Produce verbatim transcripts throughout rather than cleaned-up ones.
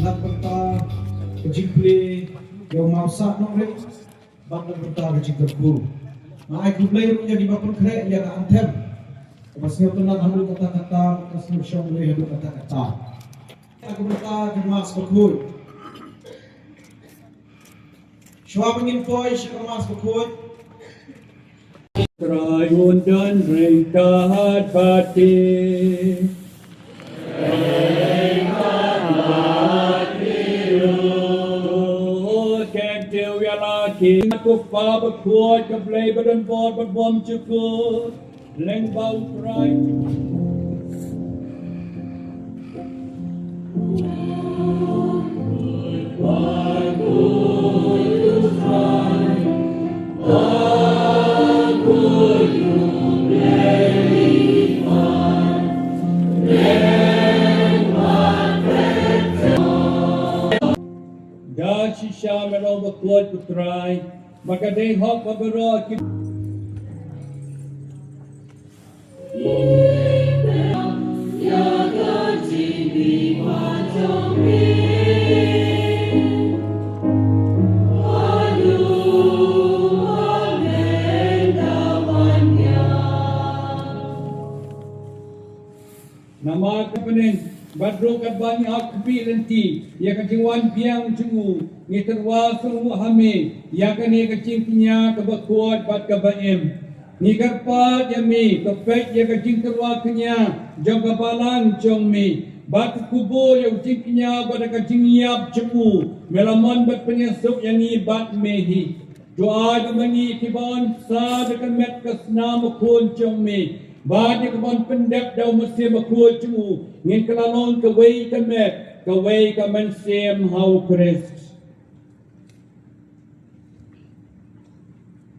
Na ka bynta ka jingplie ïa u mawsah nongrim bad na ka bynta ka jingkyrkhu. Nga ai khublei ruh ïa ki ba pynkhreh ïa ka anthem. Kaba sngewtynnat haduh katta katta, ka sngewshong lei haduh katta katta. Na ka bynta ka Mass Bakhuid. Shuwa ba ngin poi sha ka Mass Bakhuid. Trai un don ryngkat bad phi. To kyntiew ïa la ki. Ko Kpa Bakhuid, ko Blei ba don bor bad bymjukut. Lyngba U Trai. Da shisha me long bakhuid, ko Trai, ba ka dei hok ba baroh ki Namar ka bneng bad ruh katba ngi ap khmih lynti ïa ka jingwan biang jong u, ngi tyrwa sngewbha ha me ïa kane ka jingkñia kaba khuid bad kaba im. Ngi kyrpad ïa me to peit ïa ka jingtyrwa kñia jong ka balang jong me, bad to khublei ïa u jingkñia bad ka jingïap jong u, me la mon bad pynïasuk ïa ngi bad me hi. To ai ba ma ngi kiba yn sa da ka met ka snam bakhuid jong me, bad ïa kaban pyndep da u Mynsiem Bakhuid jong u, ngin kylla long kawei ka met kawei ka mynsiem ha U Khrist.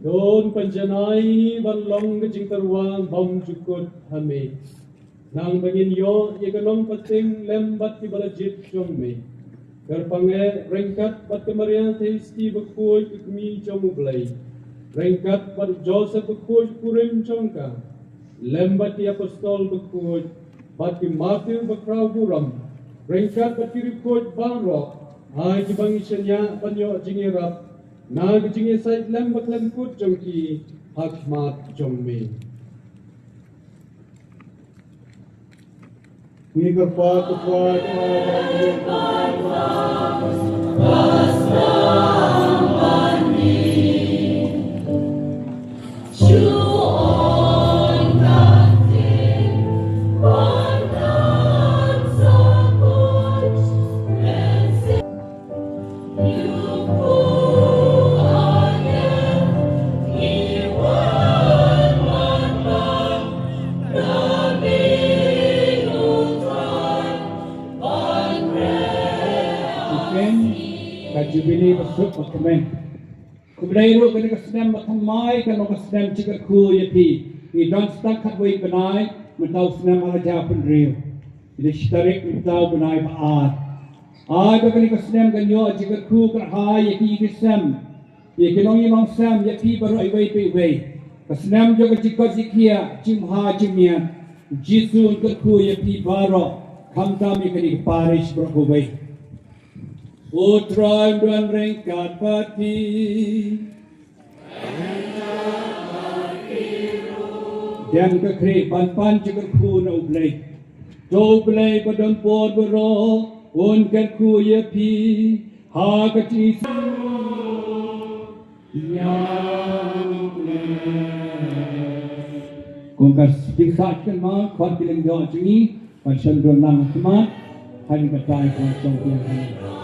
To pynjanai ban long ka jingtyrwa bymjukut ha me. Nang ba ngin ïoh ïa ka nongpyntip lem bad kiba la jied jong me. Kyrpang eh ryngkat bad ka Maria Theisotti bakhuid ka kmie jong U Blei, ryngkat bad Joseph bakhuid u kurim jong ka, lem bad ki apostol bakhuid, bad ki martir bakhraw burom, ryngkat bad ki riewkhuid baroh, ha kiba ngi shaniah ban ïoh jingïarap na ka jingïasaid lem bakhlem kut jong ki ha khmat jong me. Ngi kyrpad, kyrpad, kyrpad. Ka Jubili basuk bakmen. Khublei ruh kane ka snem ba thymmai kan long ka snem jingkyrkhu ïa phi. Ngi don sdang khatwei bnai mynta u snem ar hajar arphew hynriew. Kine shi tarik mynta u bnai ba ar. Ai ba kane ka snem kan ïoh jingkyrkhu kyrhai ïa ki ïing ki sem, ïa ki nongïing nongsem, ïa phi baroh iwei pa iwei. Ka snem jong ka jingkoit jingkhiah, jingmaham jingmiat. Jisu un kyrkhu ïa phi baroh, khamtam ïa kane ka parish baroh kawei. U Trai un don ryngkat bad phi. Dang ka khrieh ban pan jingkyrkhu na U Blei. To U Blei ba don por baroh un kyrkhu ïa phi ha ka jingïaseng. Kum ka jingshad kynmaw, khot ki lyngdoh jong ngi ban shon don lang khmat. Han ka tai ka shong piang han.